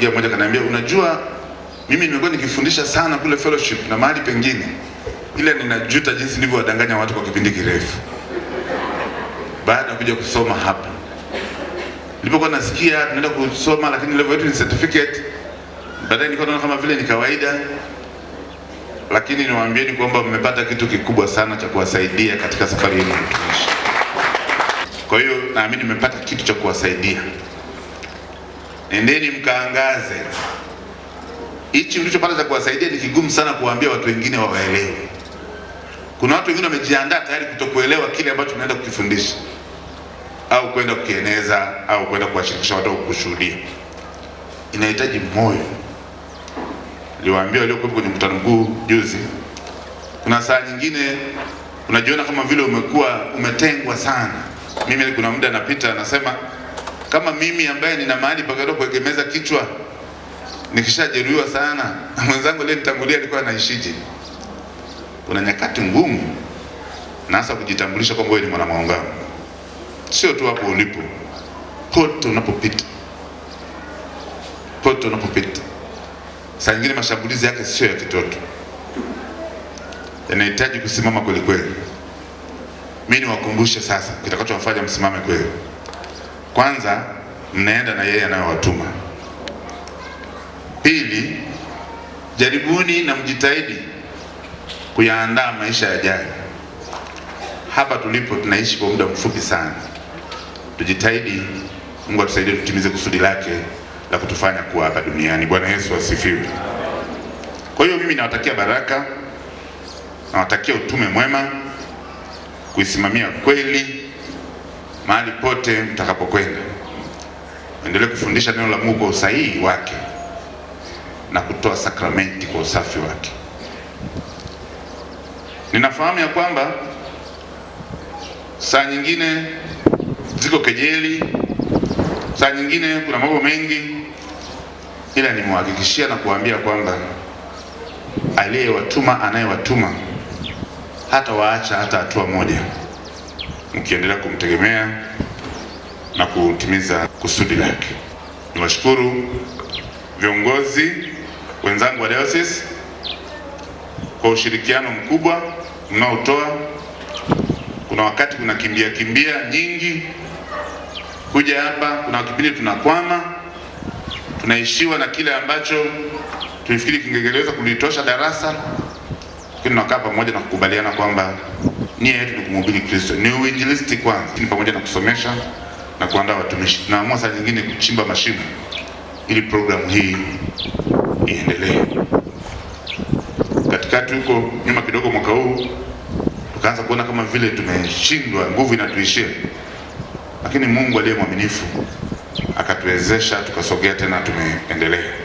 Tuliongea, mmoja kaniambia, unajua mimi nimekuwa nikifundisha sana kule fellowship na mahali pengine, ila ninajuta jinsi nilivyowadanganya watu kwa kipindi kirefu. Baada ya kuja kusoma hapa, nilipokuwa nasikia tunaenda kusoma, lakini level yetu ni certificate, baadaye nilikuwa naona kama vile ni kawaida. Lakini niwaambieni kwamba mmepata kitu kikubwa sana cha kuwasaidia katika safari yenu ya utumishi. Kwa hiyo naamini mmepata kitu cha kuwasaidia. Nendeni mkaangaze. Hichi mlichopata cha kuwasaidia ni kigumu sana kuwaambia watu wengine wawaelewe. Kuna watu wengine wamejiandaa tayari kutokuelewa kile ambacho tunaenda kukifundisha au kwenda kukieneza au kwenda kuwashirikisha watu au kushuhudia. Inahitaji moyo. Niliwaambia waliokuwepo kwenye mkutano mkuu juzi, kuna saa nyingine unajiona kama vile umekuwa umetengwa sana. Mimi kuna muda napita nasema, kama mimi ambaye nina mahali pa kuegemeza kichwa nikishajeruhiwa sana, mwenzangu aliyenitangulia alikuwa anaishije? Kuna nyakati ngumu, na hasa kujitambulisha kwamba wewe ni mwana maungamo. Sio tu hapo ulipo, pote unapopita, pote unapopita. Saa nyingine mashambulizi yake sio ya kitoto, yanahitaji kusimama kweli kweli. Mimi niwakumbushe sasa kitakachowafanya msimame kweli. Kwanza, mnaenda na yeye anayowatuma. Pili, jaribuni na mjitahidi kuyaandaa maisha yajayo. Hapa tulipo tunaishi kwa muda mfupi sana. Tujitahidi, Mungu atusaidie tutimize kusudi lake la kutufanya kuwa hapa duniani. Bwana Yesu asifiwe. Kwa hiyo mimi nawatakia baraka, nawatakia utume mwema, kuisimamia kweli mahali pote mtakapokwenda. Endelee kufundisha neno la Mungu kwa usahihi wake na kutoa sakramenti kwa usafi wake. Ninafahamu ya kwamba saa nyingine ziko kejeli, saa nyingine kuna mambo mengi, ila nimewahakikishia na kuambia kwamba aliyewatuma, anayewatuma hata waacha hata hatua moja, mkiendelea kumtegemea na kutimiza kusudi lake. Niwashukuru viongozi wenzangu wa diocese kwa ushirikiano mkubwa mnaotoa. Kuna wakati kuna kimbia kimbia nyingi kuja hapa, kuna kipindi tunakwama, tunaishiwa na kile ambacho tulifikiri kingeweza kulitosha darasa, lakini tunakaa pamoja na kukubaliana kwamba nia yetu ni kumhubiri Kristo, ni uinjilisti kwanza, ni pamoja na kusomesha na kuandaa watumishi. Tunaamua saa nyingine kuchimba mashimo ili programu hii iendelee. Katikati huko nyuma kidogo, mwaka huu tukaanza kuona kama vile tumeshindwa, nguvu inatuishia, lakini Mungu aliye mwaminifu akatuwezesha tukasogea tena, tumeendelea.